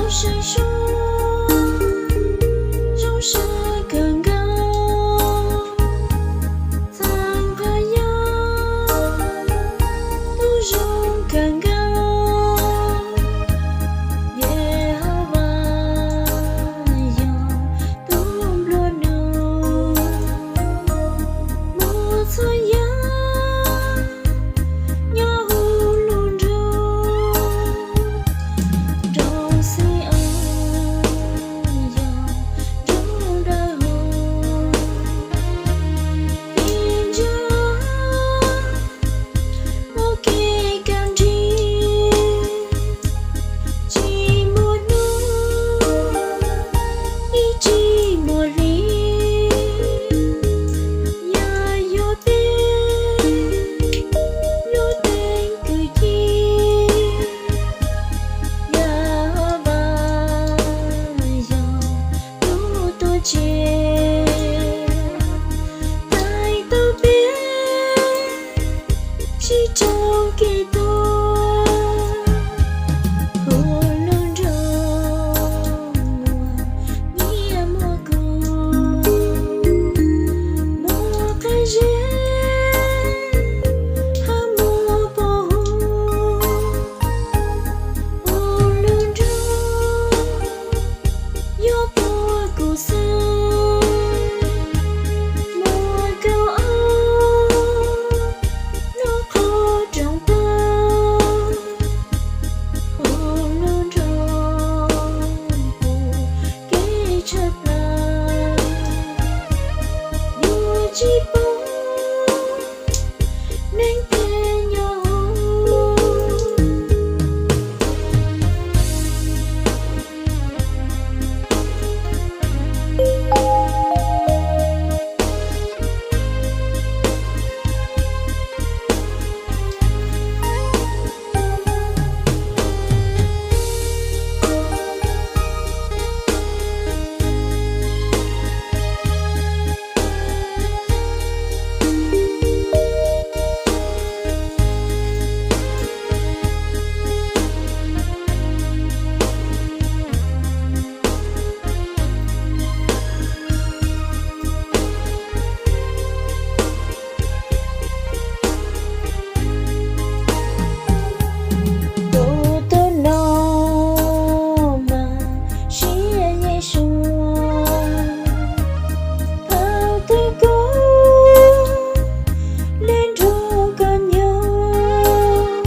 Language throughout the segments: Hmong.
Saib zoo, zoo sab kawg nkaus, txawm nqa yog tub zoo kawg nkaus, Yehauvas yog tub nplua nuj, muaj txhua yam nyob hauv lub nroog, nroog Xi-oos yog nroog dawb huv, ib ntsa muaj kev kaj nrig, tsis muaj hnub, ib tsis muaj hli, yog yuav peb lub teeb kwv ci, Yehauvas yog tus tuav tswv, tais tau peb tsis raug kev tuag, hauv lub nroog muaj nyiaj muaj kub, muaj qab zib hab muaj pov huv, hauv lub nroog yuav pab kuv xwb, muaj kaum ob lub qhov rooj tag, hauv lub nroog puv kev tshaj plaws, yuav tsis poob neeg phem nyob hauv. Tus tub no mas siab yeej suav, thaum twg kuv le nrog koj nyob,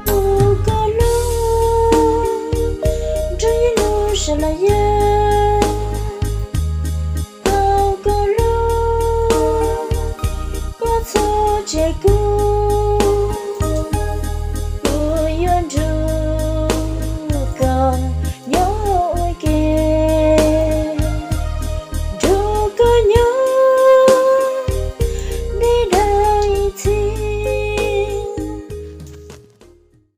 tus koj hlub nrog yus lub sab laj yaj.